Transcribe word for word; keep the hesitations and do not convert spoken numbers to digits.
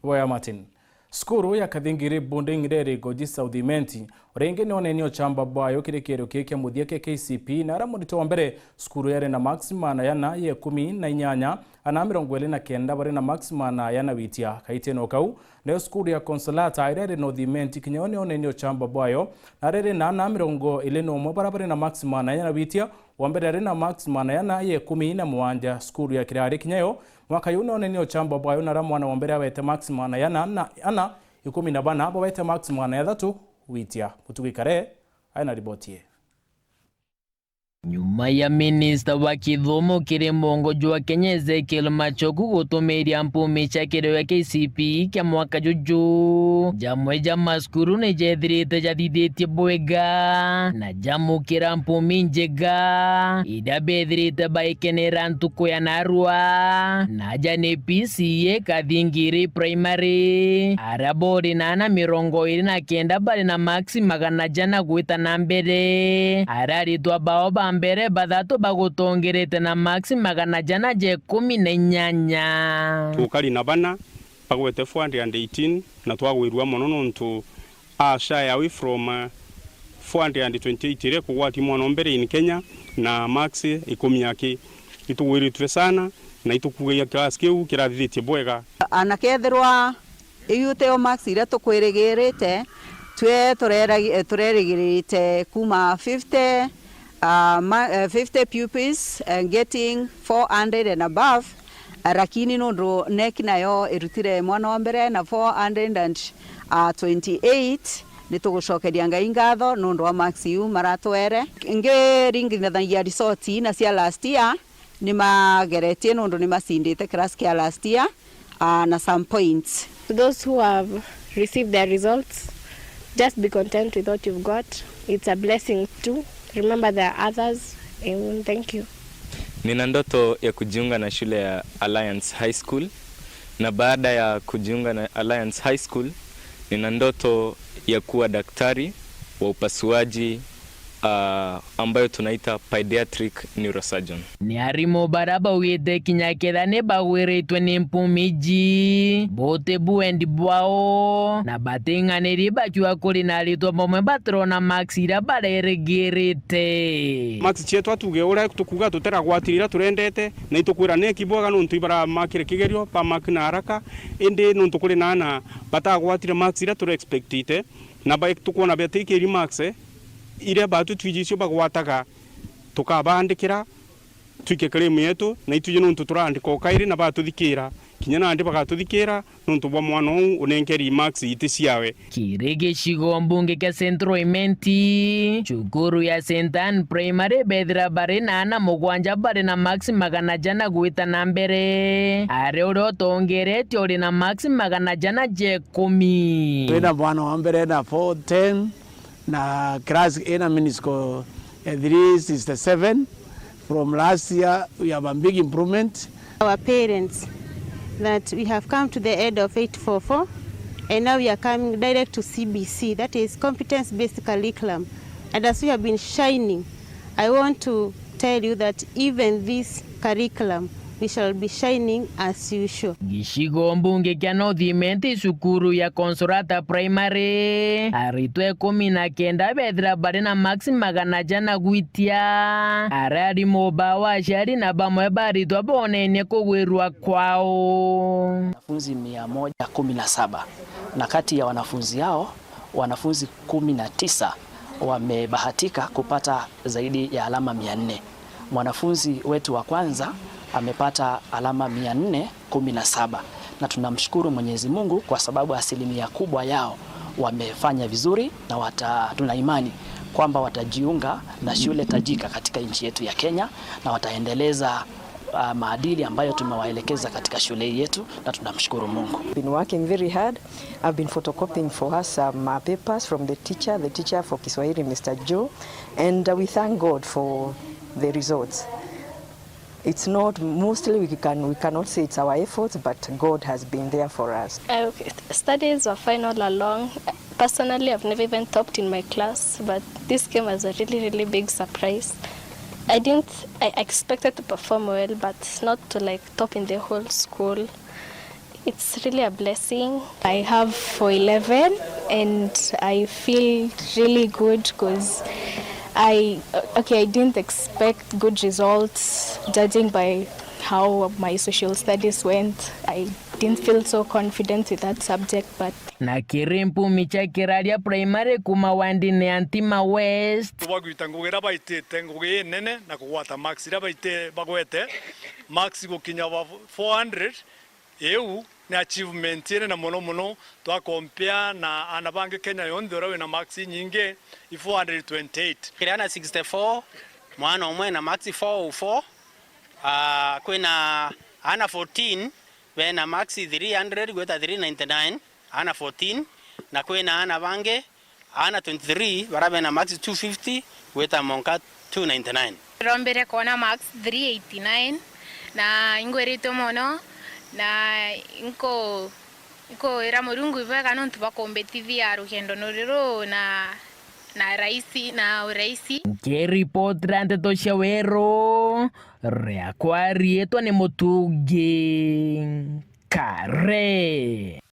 Boya Martin. Cukuru ya Kathingiri Boarding iria iri Goji South Imenti, o ringi ni onenie uchamba bwayo kiri kiero kii kia muthia kia K C P, na aria murito wa mbere cukuru yari na marks magana jana ya ikumi na inyanya, ana mirongo iri na kenda bari na marks magana jana witia. Kaitino kau, nayo cukuru ya Consolata iria iri North Imenti kinya yo ni onenie uchamba bwayo, na riri na ana mirongo iri na umwe bara bari na marks magana jana witia, wa mbere ari na marks magana jana ya ikumi na mugwanja. Cukuru ya Kirari kinya yo mwaka juu ni onenie uchamba bwayo, na aria mwana wa mbere awete marks magana jana na ana, ikumi na bana bawete marks magana jathatu witia. Mutugi Kare ari na riboti ii. Nyuma ya minista wa kithomo kiri mwongo jwa Kenya Ezekiel Machogu gutumiria mpumi cia kirio gia K C P kia mwaka juju, jamwe ja macukuru ni jethirite jathithitie bwega na jamukira mpumi njega iria bethirite baikenera ntuku ya narua. Naja ni P C A Kathingiri Primary, aria bori na ana mirongo iri na kenda bari na marks magana jana gwita na mbere. Aria aritwa bao ba mbere bathatu bagutongerete na marks magana jana ja ikumi na inyanya. Tukari na bana bagwete four hundred and eighteen, na twagwirua mono nontu a shy away from, uh, four hundred and twenty-eight iria ikugwati mwana o mbere in Kenya na marks ikumi aki. Itugwiritue sana na itukugagia class kiu kirathithitie bwega. Ana kethirwa iu tio marks iria tukwirigirite, twe tureragi-, turerigirite kuma fifty, uh, ma-, uh, fifty pupils, uh, getting four hundred and above, lakini nundu NEC nayo irutire mwana wa mbere na four hundred and twenty-eight, ni tugucokeria Ngai ngatho nundu wa marks iu maratwere. Ngiringithangia result na cia last year, ni mageretie nundu ni macindite class kia last year, ah, na some points. To those who have received their results, just be content with what you've got. It's a blessing too. Remember there are others. Amen. Thank you. Nina ndoto ya kujiunga na shule ya Alliance High School, na baada ya kujiunga na Alliance High School, nina ndoto ya kuwa daktari wa upasuaji, ah, ambayo tunaita pediatric neurosurgeon. Ni arimu bara baugite kinya ketha ni bagwiritwe ni mpumi iji, buti bwendi bwao, na bating'aniri bacua kuri na aritwa bamwe batirona marks iria barerigirite. Marks cietu atuge uria tukuga tutiragwatire iria turendete, na itukwira NEC bwega nontu ibaramakire kigerio, ba mark na haraka, indi nontu kuri na ana batagwatire marks iria turi expectite, na ba-, tukwona betikiri marks, eh, iria batutwiji icio bagwataga, tukabandikira, twike claim yetu, na itwiji nontu turaandika o kairi na batuthikira. Kinya nandi bagatuthikira nontu bwa mwana uu unenkeri marks iti ciawe. Kiri gicigo mbunge kia Central Imenti, cukuru ya Saint Anne Primary bethira bari na ana mugwanja bari na marks magana jana gwita na mbere. Ari uria utongeretie uri na marks magana jana ja ikumi. Twina mwana wa mbere na four ten, na class ina mean score ya three sixty-seven. From last year, we have a big improvement. Our parents, that we have come to the end of eight four four, and now we are coming direct to C B C, that is competence-based curriculum. And as we have been shining, I want to tell you that even this curriculum, we shall be shining as usual. Gicigo mbunge kia North Imenti, cukuru ya Consolata Primary, aritwa ikumi na kenda bethira bari na marks magana jana gwitia. Aria arimu bao, aciari na bamwe ba aritwa bonenie kugwirua kwao. Wanafunzi mia moja kumi na saba, na kati ya wanafunzi hao, wanafunzi kumi na tisa wamebahatika kupata zaidi ya alama mia nne. Mwanafunzi wetu wa kwanza amepata alama mia nne kumi na saba, na tunamshukuru Mwenyezi Mungu kwa sababu asilimia kubwa yao wamefanya vizuri, na wata-, tuna imani kwamba watajiunga na shule tajika katika nchi yetu ya Kenya na wataendeleza, ah, maadili ambayo tumewaelekeza katika shule yetu, na tunamshukuru Mungu. Been working very hard. I've been photocopying for her some, uh, papers from the teacher, the teacher for Kiswahili, Mister Joe, and, uh, we thank God for the results. It's not, mostly we can, we cannot say it's our efforts, but God has been there for us. Uh, okay. Studies were fine all along. Personally, I've never even topped in my class, but this came as a really, really big surprise. I didn't, I expected to perform well, but not to, like, top in the whole school. It's really a blessing. I have four eleven and I feel really good because I, okay, I didn't expect good results judging by how my social studies went. I didn't feel so confident with that subject, but Na kiri mpumi cia Kiraria Primary kuma wandini ya Ntima West. Bagwita ngugi iria baitite ngugi inene na kugwata marks iria baite-, bagwete marks gukinya over four hundred, iu ni achievement inene mono mono twa compare na ana bangi Kenya yonthe uria wina marks inyingi i four hundred twenty-eight. Kiri ana sixty-four, mwana umwe na marks four oh four. Ah, kwina ana fourteen bena marks three hundred gwita three ninety-nine, ana fourteen, na kwina ana bangi, ana twenty-three baria bena marks two fifty gwita monka two ninety-nine. Rombere kwona marks three eighty-nine, na ingwiritwe mono, na nko-, nkwira Murungu ibwega nontu bwa kumbitithia rugendo ruru na, na raisi, na uraisi. Nkiripotera ndeto cia Weru, riakwa riitwa ni Mutungi Kare.